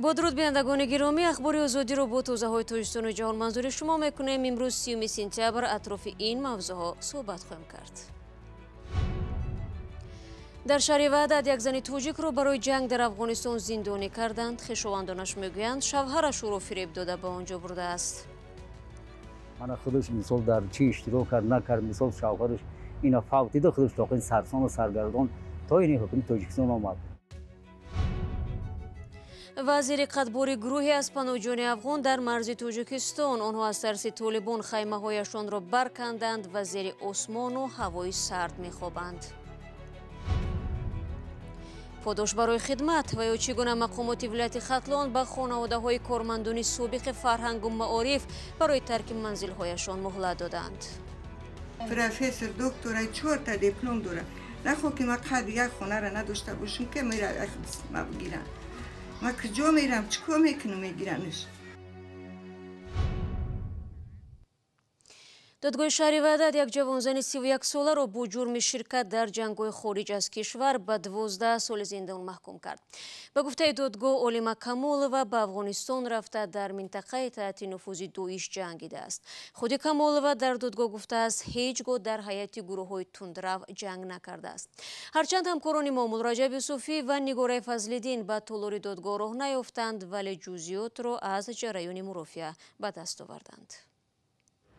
Бо дуруд бинандагони гиромӣ, ахбори озодиро бо тозаҳои Тоҷикистону ҷаҳон манзури шумо мекунем. Имрӯз 30 сентябр атрофи ин мавзӯъҳо суҳбат хоҳем кард. Дар шаҳри Ваҳдат як зани тоҷикро барои ҷанг дар Афғонистон зиндонӣ карданд. Хешовандонаш мегӯянд, шавҳараш ӯро фиреб дода ба он ҷо бурдааст. Ана худаш мисол дар чӣ иштирок кард, накард, мисол шавҳараш ина фавтида, худаш тоқин сарсону саргардон то ини ҳукми Тоҷикистон омад. Вазири қатбори гурӯҳе аз паноҳҷӯёни афғон дар марзи Тоҷикистон. Онҳо аз тарси толибон хаймаҳояшонро барканданд ва зери осмону ҳавои сард мехобанд. Подош барои хидмат ва ё чӣ гуна мақомоти вилояти Хатлон ба хонаводаҳои кормандони собиқи фарҳангу маориф барои тарки манзилҳояшон муҳлат доданд. Профессор, доктора, чорта диплом дорад. Нахоҳ ки ман қадри як хонаро надошта бошам, ки мера ма бигирам. Ман куҷо мерам, чӣ кор мекунам, мегиранаш. Додгоҳи шаҳри Ваҳдат як ҷавонзани 31-соларо бо ҷурми ширкат дар ҷангҳои хориҷ аз кишвар ба 12 соли зиндон маҳкум кард. Ба гуфтаи додгоҳ, Олима Камолова ба Афғонистон рафта дар минтақаи таҳти нуфузи Доиш ҷангидааст. Худи Камолова дар додгоҳ гуфтааст, ҳеҷ гоҳ дар ҳайати гурӯҳҳои тундрав ҷанг накардааст. Ҳарчанд ҳамкорони мо Муллораҷаб Юсуфӣ ва Нигораи Фазлиддин ба толори додгоҳ роҳ наёфтанд, вале ҷузъиётро аз ҷараёни мурофиа ба даст оварданд.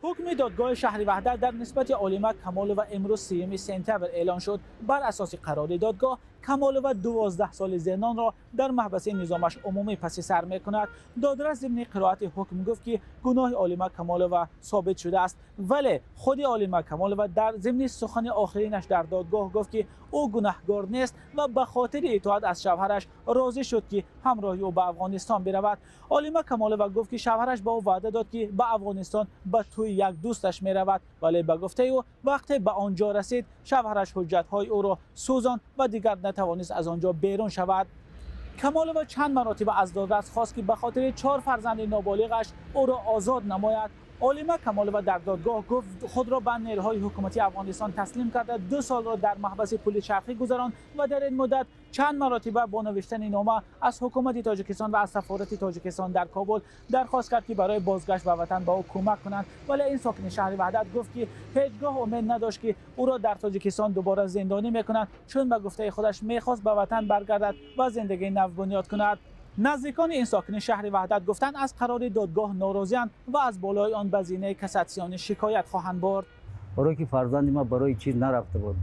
Ҳукми додгоҳи шаҳри Ваҳдат дар нисбати Олима Камолова имрӯз 30 сентябр эълон шуд. Бар асоси қарори додгоҳ, Камолова 12 соли зиндонро дар маҳбаси низомаш умумӣ паси сар мекунад. Додрас зимни қироати ҳукм гуфт, ки гуноҳи Олима Камолова собит шудааст, вале худи Олима Камолова дар зимни сухани охиринаш дар додгоҳ гуфт, ки ӯ гунаҳгор нест ва ба хотири итоат аз шавҳараш розӣ шуд, ки ҳамроҳи ӯ ба Афғонистон биравад. Олима Камолова гуфт, ки шавҳараш ба ӯ ваъда дод, ки ба Афғонистон ба тӯи як дӯсташ меравад, вале ба гуфтаи ӯ вақте ба он ҷо расид, шавҳараш ҳуҷҷатҳои ӯро сӯзонд ва дигар натавонист аз он ҷо берун шавад. Камолова чанд маротиба аз додрас хост, ки ба хотири 4 фарзанди ноболиғаш ӯро озод намояд. Олима Камолова дар додгоҳ гуфт, худро ба нерӯҳои ҳукумати Афғонистон таслим карда, 2 солро дар маҳбаси пули чархӣ гузаронд ва дар ин муддат чанд маротиба бо навиштани нома аз ҳукумати Тоҷикистон ва аз сафорати Тоҷикистон дар Кобул дархост кард, ки барои бозгашт ба ватан ба ӯ кӯмак кунанд. Вале ин сокини шаҳри Ваҳдат гуфт, ки ҳеҷгоҳ умед надошт, ки ӯро дар Тоҷикистон дубора зиндонӣ мекунанд, чун ба гуфтаи худаш мехост ба ватан баргардад ва зиндагии нав бунёд кунад. Наздикони ин сокини шаҳри Ваҳдат гуфтанд, аз қарори додгоҳ норозианд ва аз болои он ба зинаи кассатсионӣ шикоят хоҳанд бурд. Барое ки фарзанди ман барои чиз нарафта буд,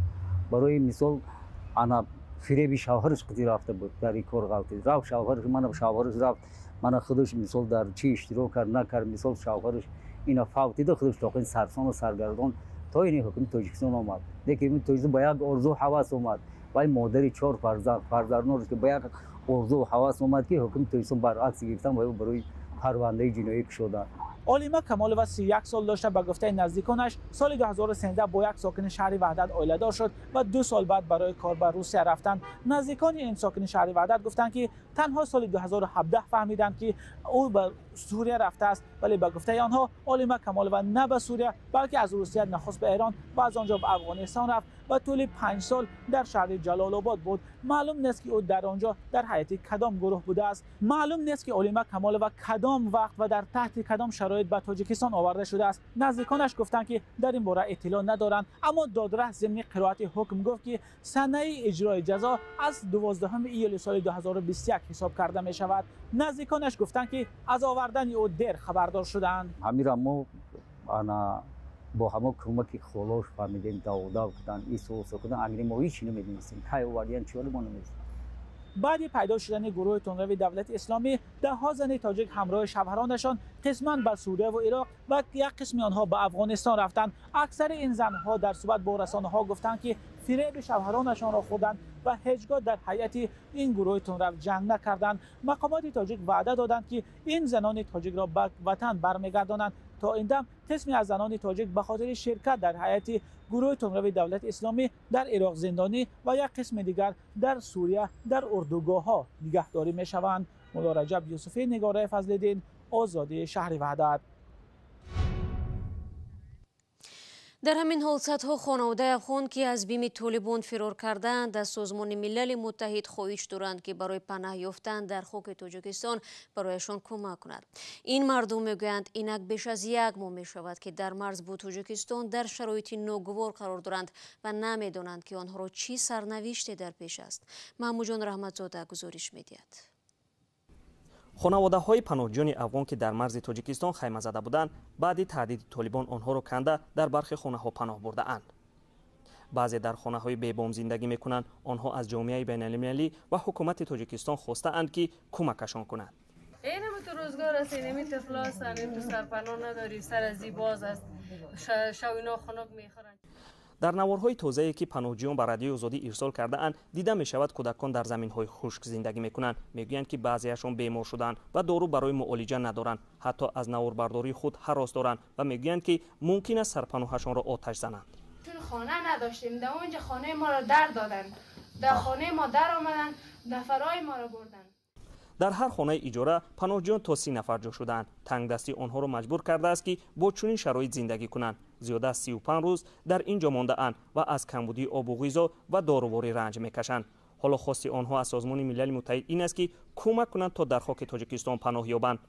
барои мисол ана фиреби шавҳараш қити рафта буд, дар ин кор ғалтид. Рафт шавҳараш, мана шавҳараш рафт, мана худаш мисол дар чӣ иштирок кард, накард, мисол шавҳараш ина фавтида, худаш тоқин сарсону саргардон то ини ҳукми Тоҷикистон омад. Лекин Тоҷикистон ба як орзу ҳавас омад. Вай модари 4 фарзанд, фарзандонаш ки ба як орзу ҳавас омад, ки ҳукми Тоҷикистон баръакс гирифтан ва барои парвандаи ҷиноӣ кушоданд. Олима Камолова 31 сол дошта, ба гуфтаи наздиконаш соли 2013 бо як сокини шаҳри Ваҳдат оиладор шуд ва 2 сол баъд барои кор ба Русия рафтанд. Наздикони ин сокини шаҳри Ваҳдат гуфтанд, ки танҳо соли 2017 фаҳмиданд, ки ӯ ба Сурия рафтааст, вале ба гуфтаи онҳо Олима Камолова на ба Сурия, балки аз Русия нахуст ба Эрон ва аз он ҷо ба Афғонистон рафт ва тӯли 5 сол дар шаҳри Ҷалолобод буд. Маълум нест, ки ӯ дар он ҷо дар ҳайати кадом гурӯҳ будааст. Маълум нест, ки Олима Камолова кадом вақт ва дар таҳти кадом шароит ба Тоҷикистон оварда шудааст. Наздиконаш гуфтанд, ки дар ин бора иттилоъ надоранд, аммо додрас зимни қироати ҳукм гуфт, ки санаи иҷрои ҷазо аз 12 июли соли 2021 ҳисоб карда мешавад. Наздиконаш гуфтанд, ки аз овардани ӯ дер хабардор шуданд. Ҳамира мо ана бо ҳамо кӯмаки холош фаҳмидем, давдав кудан, исусо кудан, агри мо ҳеч намедонистем, кай овардиян, чиёли мо намедонистем. Баъди пайдо шудани гурӯҳи тунрави давлати исломӣ, даҳҳо зани тоҷик ҳамроҳи шавҳаронашон қисман ба Сурия ва Ироқ ва як қисми онҳо ба Афғонистон рафтанд. Аксари ин занҳо дар суҳбат бо расонаҳо гуфтанд, ки фиреби шавҳаронашонро хӯрданд ва ҳеҷгоҳ дар ҳайати ин гурӯҳи тунрав ҷанг накарданд. Мақомоти тоҷик ваъда доданд, ки ин занони тоҷикро ба ватан бармегардонанд. То ин дам қисме аз занони тоҷик ба хотири ширкат дар ҳайати гурӯҳи тунрави давлати исломӣ дар Ироқ зиндонӣ ва як қисми дигар дар Сурия дар урдугоҳҳо нигаҳдорӣ мешаванд. Муллораҷаб Юсуфӣ, Нигораи Фазлиддин, Озодии шаҳри Ваҳдат. Дар ҳамин ҳол садҳо хонаводаи афғон, ки аз бими Толибон фирор кардаанд, аз Созмони Милали Муттаҳид хоҳиш доранд, ки барои паноҳ ёфтан дар хоки Тоҷикистон барояшон кӯмак кунад. Ин мардум мегӯянд, инак беш аз як моҳ мешавад, ки дар марз бо Тоҷикистон дар шароити ногувор қарор доранд ва намедонанд, ки онҳоро чӣ сарнавиште дар пеш аст. Маҳмудҷон Раҳматзода гузориш медиҳад. Хонаводаҳои паноҳҷӯёни афғон, ки дар марзи Тоҷикистон хайма зада буданд, баъди таҳдиди Толибон онҳоро канда дар бархе хонаҳо паноҳ бурдаанд. Баъзе дар хонаҳои бебом зиндагӣ мекунанд. Онҳо аз ҷомеаи байналмилалӣ ва ҳукумати Тоҷикистон хостаанд, ки кӯмакашон кунанд. Инам ту рӯзгор аст, инами тифло ҳастанд, ин ту сарпаноҳ надорӣ, сар аз боз аст, шав ино хунук мехӯранд. Дар наворҳои тозае, ки паноҳҷӯён ба Радиои Озодӣ ирсол кардаанд, дида мешавад, кӯдакон дар заминҳои хушк зиндагӣ мекунанд. Мегӯянд, ки баъзеашон бемор шуданд ва дору барои муолиҷа надоранд. Ҳатто аз наворбардории худ ҳарос доранд ва мегӯянд, ки мумкин аст сарпаноҳашонро оташ зананд. Чун хона надоштем, дар онҷа хонаи моро дар доданд, дар хонаи мо дар омаданд, нафарҳои моро бурданд. Дар ҳар хонаи иҷора паноҳҷӯён то 30 нафар ҷо шудаанд. Тангдастӣ онҳоро маҷбур кардааст, ки бо чунин шароит зиндагӣ кунанд. Зиёда аз 35 рӯз дар ин ҷо мондаанд ва аз камбудии обу ғизо ва доруворӣ ранҷ мекашанд. Ҳоло хости онҳо аз Созмони Милали Муттаҳид ин аст, ки кӯмак кунанд, то дар хоки Тоҷикистон паноҳ ёбанд.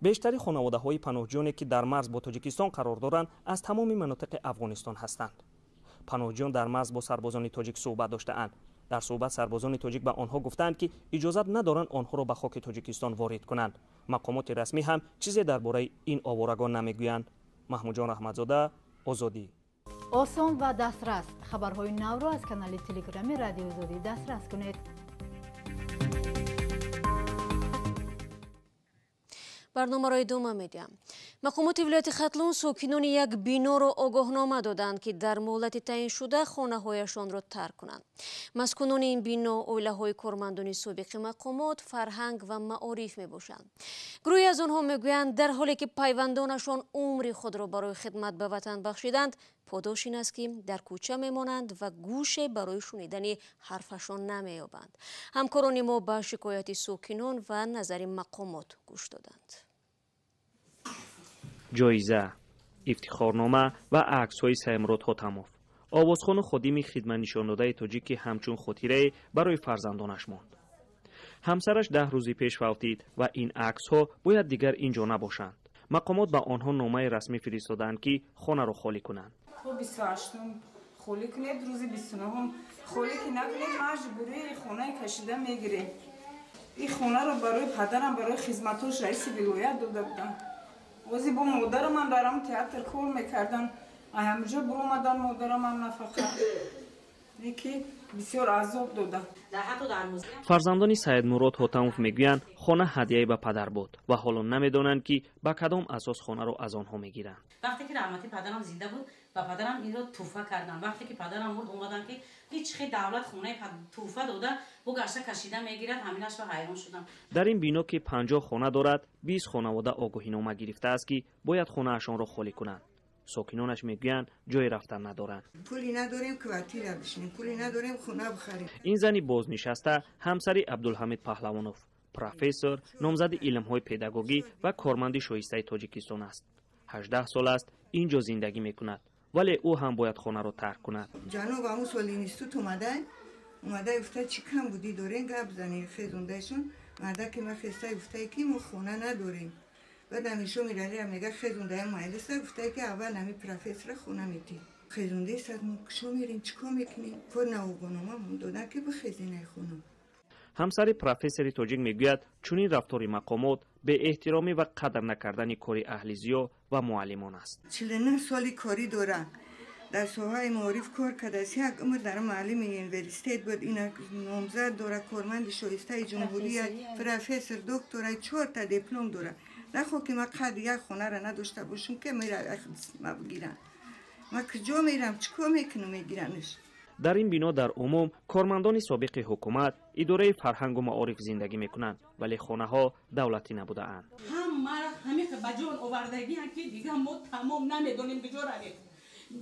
Бештари хонаводаҳои паноҳҷӯёне, ки дар марз бо Тоҷикистон қарор доранд, аз тамоми манотиқи Афғонистон ҳастанд. Паноҳҷӯён дар марз бо сарбозони тоҷик суҳбат доштаанд. Дар суҳбат сарбозони тоҷик ба онҳо гуфтаанд, ки иҷозат надоранд онҳоро ба хоки Тоҷикистон ворид кунанд. Мақомоти расмӣ ҳам чизе дар бораи ин оворагон намегӯянд. Маҳмудҷон Раҳматзода, Озодӣ. Осон ва дастрас. Хабарҳои навро аз канали Телеграми Радиои Озодӣ дастрас кунед. Барномаро идома медиҳам. Мақомоти вилояти Хатлон сокинони як биноро огоҳнома доданд, ки дар муҳлати таъиншуда хонаҳояшонро тарк кунанд. Маскунони ин бино оилаҳои кормандони собиқи мақомот, фарҳанг ва маориф мебошанд. Гурӯҳе аз онҳо мегӯянд, дар ҳоле ки пайвандонашон умри худро барои хидмат ба ватан бахшиданд, подош ин аст, ки дар кӯча мемонанд ва гӯше барои шунидани ҳарфашон намеёбанд. Ҳамкорони мо ба шикояти сокинон ва назари мақомот гӯш доданд. Ҷоиза, ифтихорнома ва аксҳои Саидмурод Ҳотамов, овозхону ходими хидматнишондодаи тоҷик, ки ҳамчун хотирае барои фарзандонаш монд. Ҳамсараш 10 рӯзи пеш фавтид ва ин аксҳо бояд дигар ин ҷо набошанд. Мақомот ба онҳо номаи расмӣ фиристодаанд, ки хонаро холӣ кунанд. То 28-ум холӣ кунед, рӯзи 29-ум холӣ ки накунед, маҷбурии хонаи кашида мегирем. Ин хонаро барои падарам, барои хизматҳош раиси вилоят дода будам. Ози бо модарамам дар ҳам театр кор мекардан. Ҳамҷо буромадан модарамам нафақа. Ки бисёр азоб дода. Фарзандони Саидмурод Ҳотамов мегӯянд, хона ҳадияе ба падар буд ва ҳоло намедонанд, ки ба кадом асос хонаро аз онҳо мегиранд. Вақте ки раҳмати падарам зинда буд, ба падарам инро тӯҳфа карданд. Вақте ки падарам мурд, омаданд, ки ҳеҷ хел давлат хонаи тӯҳфа дода, бо гашта кашида мегирад. Ҳаминаш ба ҳайрон шудам. Дар ин бино, ки 50 хона дорад, 20 хонавода огоҳинома гирифтааст, ки бояд хонаашонро холӣ кунанд. Сокинонаш мегӯянд, ҷои рафтан надоранд. Пуле надорем квартира бишинем, пуле надорем хона бихарем. Ин зани бознишаста ҳамсари Абдулҳамид Паҳлавонов, профессор, номзади илмҳои педагогӣ ва корманди шоистаи Тоҷикистон аст. 18 сол аст ин ҷо зиндагӣ мекунад, вале ӯ ҳам бояд хонаро тарк кунад. Ҷаноб ҳамун сол институт омада гуфта, чӣ кам будӣ дорем, гап занем хезондаашон. Мардаки ма хеста гуфтае, ки мо хона надорем. Баъд ҳамешо Миралиам мега, хезондаям маҷлиса гуфтае, ки аввал ҳами профессора хона метӣ. Хезондаи сад мо кушо мерем, чӣ кор мекунем? Кор наогоҳномамон додан, ки бихезинай хона. Ҳамсари профессори тоҷик мегӯяд, чунин рафтори мақомот беэҳтиромӣ ва қадр накардани кори аҳли зиё ва муаллимон аст. 49 соли корӣ дорам. Дар соҳаи маориф кор кардааст. Як умр дар муаллими университет буд. Ина номзад дора, корманди шоистаи ҷумҳурият, профессор, доктора, 4 та диплом дора. Нахоҳ ки ман қадри як хонаро надошта бошам, ки мера ма бигиранд. Ман куҷо мерам, чӣ кор мекунам, мегиранаш. Дар ин бино дар умум кормандони собиқи ҳукумат, идораи фарҳангу маориф зиндагӣ мекунанд, вале хонаҳо давлатӣ набудаанд. Ҳамаро ҳамин ба ҷон овардагианд, ки дигар мо тамом намедонем куҷо равем.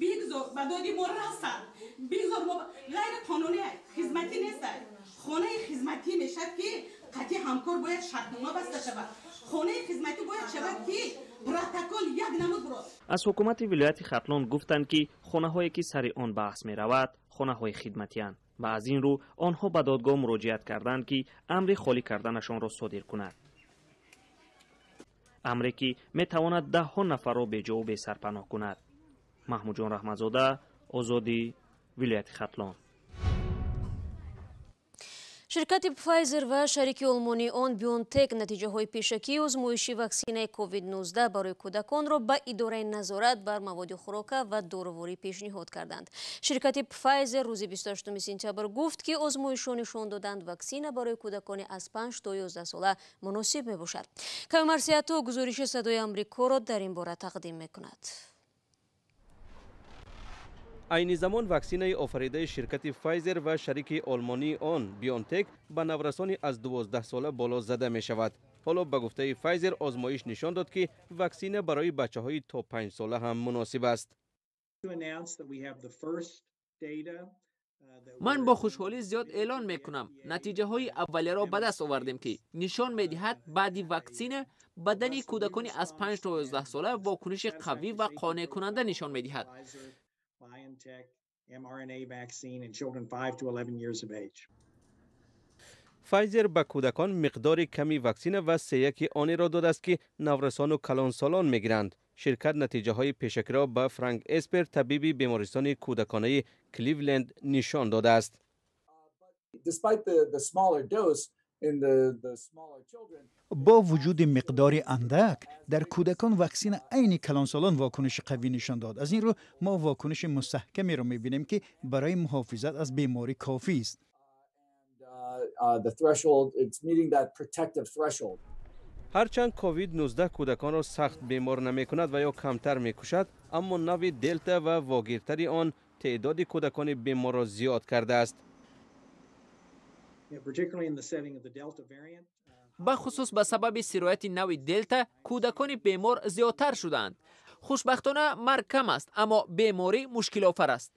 Бигзор ба доди мо расанд, бигзор мо ғайриқонунӣ хизматӣ нестад. Хонаи хизматӣ мешавад, ки Қатъи ҳамкор бояд шартнома баста шавад. Хонаи хизматӣ бояд шавад ки протокол як намуд бро. Аз ҳукумати вилояти Хатлон гуфтанд, ки хонаҳое ки сари он баҳс меравад, хонаҳои хидматианд ва аз ин рӯ онҳо ба додгоҳ муроҷиат карданд, ки амри холӣ карданашонро содир кунад. Амре ки метавонад даҳҳо нафарро беҷову бесарпаноҳ кунад. Маҳмудҷон Раҳматзода, Озодӣ, вилояти Хатлон. Ширкати Pfizer ва шарики олмонии он BioNTech натиҷаҳои пешакии озмоиши ваксинаи COVID-19 барои кӯдаконро ба идораи назорат бар маводи хӯрока ва доруворӣ пешниҳод карданд. Ширкати Pfizer рӯзи 28 сентябр гуфт, ки озмоишҳо нишон доданд ваксина барои кӯдакони аз 5 то 11 сола муносиб мебошад. Кавимарсияту гузориши Садои Амрикоро дар ин бора тақдим мекунад. Айни замон ваксинаи офаридаи ширкати Pfizer ва шарики олмонии он BioNTech ба наврасони аз 12 сола боло зада мешавад. Ҳоло ба гуфтаи Pfizer озмоиш нишон дод, ки ваксина барои бачаҳои то 5 сола ҳам муносиб аст. Ман бо хушҳолӣ зиёд эълон мекунам, натиҷаҳои аввалияро ба даст овардем, ки нишон медиҳад баъди ваксина бадани кӯдакони аз 5 то 11 сола вокуниши қавӣ ва қонеъкунанда нишон медиҳад. Pfizer ба кӯдакон миқдори ками ваксина ва сеяки онеро додааст, ки наврасону калонсолон мегиранд. Ширкат натиҷаҳои пешакиро ба Франк Эспер, табиби бемористони кӯдаконаи Кливленд, нишон додааст. Бо вуҷуди миқдори андак дар кӯдакон ваксина айни калонсолон вокуниши қавӣ нишон дод. Аз ин рӯ мо вокуниши мустаҳкамеро мебинем, ки барои муҳофизат аз беморӣ кофист. Ҳарчанд COVID-19 кӯдаконро сахт бемор намекунад ва ё камтар мекушад, аммо нави Делта ва вогиртари он теъдоди кӯдакони беморро зиёд кардааст. Бахусус ба сабаби сирояти нави Делта кӯдакони бемор зиёдтар шудаанд. Хушбахтона марг кам аст, аммо беморӣ мушкилофар аст.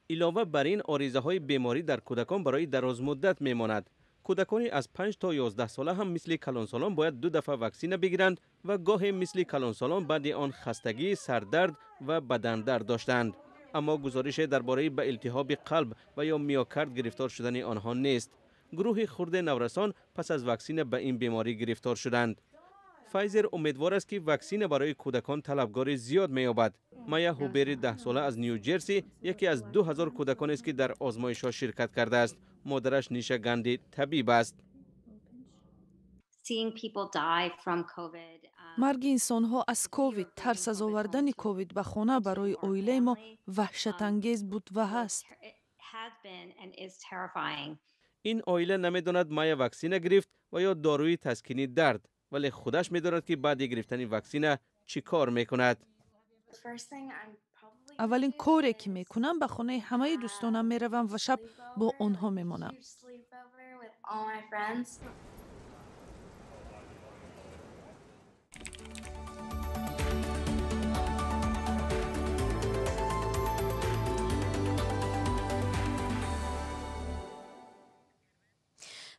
Илова бар ин, оризаҳои беморӣ дар кӯдакон барои дарозмуддат мемонад. Кӯдакони аз 5 то 11 сола ҳам мисли калонсолон бояд 2 дафъа ваксина бигиранд ва гоҳе мисли калонсолон баъди он хастагӣ, сардард ва бадандард доштанд. Аммо гузорише дар бораи ба илтиҳоби қалб ва ё миокард гирифтор шудани онҳо нест. Гурӯҳи хурде наврасон пас аз ваксина ба ин беморӣ гирифтор шуданд. Pfizer умедвор аст, ки ваксина барои кӯдакон талабгори зиёд меёбад. Майя Ҳубери 10 сола аз Ню Ҷерси яке аз 2000 кӯдаконест, ки дар озмоишҳо ширкат кардааст. Модараш Ниша Ганди табиб аст. Марги инсонҳо аз ковид, тарс аз овардани ковид ба хона барои оилаи мо ваҳшатангез буд ва ҳаст. Ин оила намедонад Майя ваксина гирифт ва ё доруи таскини дард, вале худаш медонад, ки баъди гирифтани ваксина чӣ кор мекунад. Аввалин коре ки мекунам, ба хонаи ҳамаи дӯстонам меравам ва шаб бо онҳо мемонам.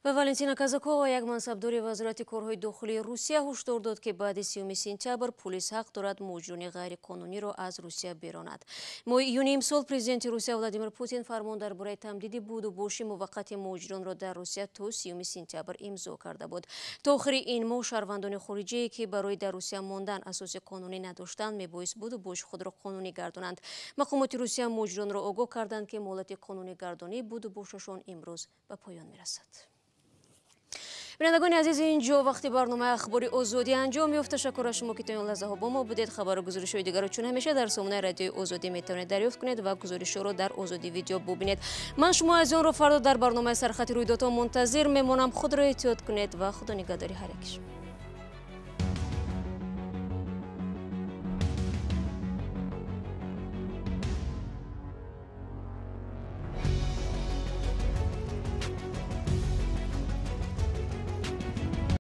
Ва Валентина Казакова, як мансабдори вазорати корҳои дохилии Русия, ҳушдор дод, ки баъди 30 сентябр полис ҳақ дорад муҳоҷирони ғайриқонуниро аз Русия беронад. Моҳи июни имсол президенти Русия Владимир Путин фармон дар бораи тамдиди буду боши муваққати муҳоҷиронро дар Русия то 30 сентябр имзо карда буд. То охири ин моҳ шаҳрвандони хориҷие, ки барои дар Русия мондан асоси қонунӣ надоштанд, мебоист буду боши худро қонунӣ гардонанд. Мақомоти Русия муҳоҷиронро огоҳ карданд, ки муҳлати қонунӣ гардонии буду бошашон имрӯз ба поён мерасад. Бинандагони азиз, инҷо вақти барномаи Ахбори Озодӣ анҷом ёфт. Ташаккур аз шумо, ки то ин лаҳзаҳо бо мо будед. Хабару гузоришҳои дигарро чун ҳамеша дар сомонаи Радиои Озодӣ метавонед дарёфт кунед ва гузоришҳоро дар Озодӣ Видео бубинед. Ман шумо азизонро фардо дар барномаи Сархати рӯйдодҳо мунтазир мемонам. Худро эҳтиёт кунед ва Худо нигаҳдори ҳар яки шумо.